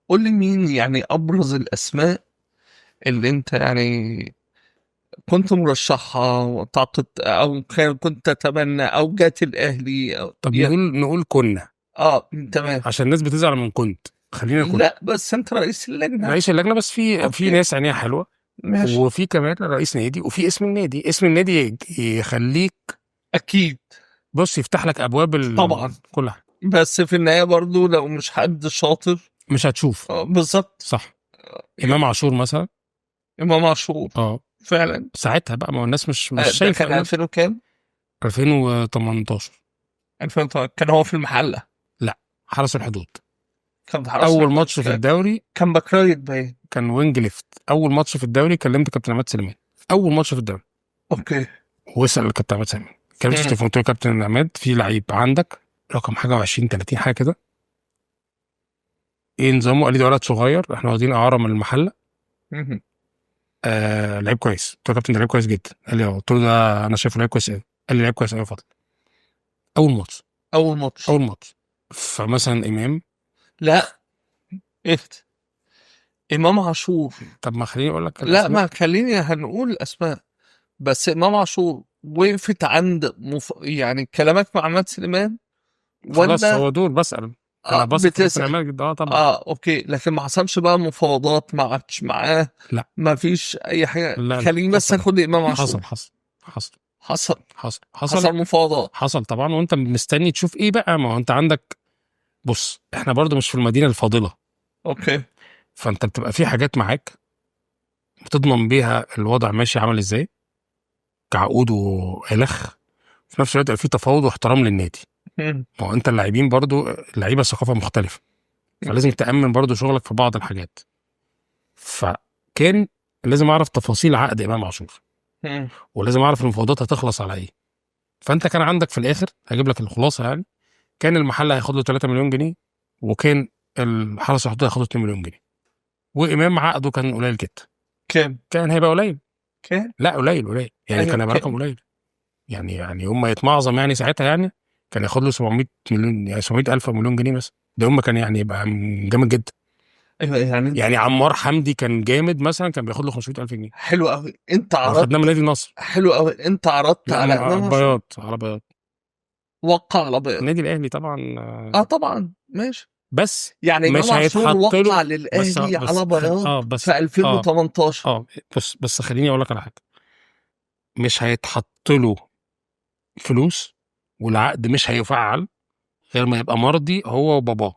قول لي مين يعني ابرز الاسماء اللي انت يعني كنت مرشحها وتعتقد او كنت تتمنى او جات الاهلي أو طب نقول كنا. تمام، عشان الناس بتزعل من كنت، خلينا كنت. لا بس انت رئيس اللجنة. رئيس اللجنة، بس في ناس عينيها حلوة، ماشي. وفي كمان رئيس نادي، وفي اسم النادي. اسم النادي يخليك اكيد، بص، يفتح لك ابواب طبعا كل حاجة. بس في النهاية برضو لو مش حد شاطر مش هتشوف. بالظبط، صح. امام عاشور مثلا. امام عاشور فعلا ساعتها بقى ما هو الناس مش شايفه. ده كان 2000 وكام؟ 2018. 2018 كان هو في المحلة؟ لا، حرس الحدود. كان في حرس اول ماتش في الدوري. كان back right باين. كان wing left. اول ماتش في الدوري كلمت كابتن عماد سليمان، اول ماتش في الدوري. okay. واسال الكابتن عماد سليمان، كلمت في التليفون، قلت له كابتن عماد في لعيب عندك رقم حاجة و20 30 حاجة كده، ايه نظامه؟ قال لي ده ولد صغير، احنا واخدين اعاره من المحلة. لعيب كويس. قلت له كابتن ده لعيب كويس جدا. قال لي اه. قلت له ده انا شايفه لعيب كويس قوي. قال لي لعيب كويس قوي يا فضل. اول ماتش. اول ماتش. اول ماتش. فمثلا امام. لا إفت. امام عاشور. طب ما خليني اقول لك. لا ما خليني، هنقول اسماء، بس امام عاشور وقفت عند يعني كلامك مع عماد سليمان ولا خلاص هو دور بسأل انا بثق في كابتن عماد جدا. طبعا. okay، لكن ما حصلش بقى مفاوضات، ما قعدتش معاه؟ لا، ما فيش اي حاجة. لا، خليني بس اخد امام عاشور. حصل حصل حصل حصل حصل حصل مفاوضات، حصل طبعا. وانت مستني تشوف ايه بقى؟ ما هو انت عندك، بص احنا برضو مش في المدينة الفاضلة. okay. فانت بتبقى في حاجات معاك بتضمن بيها الوضع ماشي عامل ازاي كعقود والخ، في نفس الوقت في تفاوض واحترام للنادي. ما هو انت اللاعبين برضو، اللعيبة ثقافة مختلفة، فلازم تامن برضو شغلك في بعض الحاجات. فكان لازم اعرف تفاصيل عقد امام عاشور، ولازم اعرف المفاوضات هتخلص على ايه. فانت كان عندك في الاخر، هجيب لك الخلاصة يعني، كان المحل هياخد له 3 مليون جنيه، وكان الحرس الحدود هياخد له 2 مليون جنيه، وامام عقده كان قليل جدا. كام؟ كان هيبقى قليل. كام؟ لا قليل قليل يعني. أيوة. كان هيبقى رقم قليل يعني هم يتمعظم يعني ساعتها، يعني كان ياخد له 700 مليون، يعني 700 الف مليون جنيه مثلا. ده هم كان يعني يبقى جامد جدا. ايوه يعني عمار حمدي كان جامد مثلا، كان بياخد له 500 الف جنيه. حلو قوي. انت عرضت، خدناه من نادي النصر. حلو قوي. انت عرضت على امام بياض، على بياض، وقع على بياض النادي الاهلي طبعا. طبعا ماشي. بس يعني مش هيتحط له للاهلي على بياض في 2018. بس خليني اقول لك على حاجة، مش هيتحط له فلوس، والعقد مش هيفعل غير ما يبقى مرضي هو وباباه.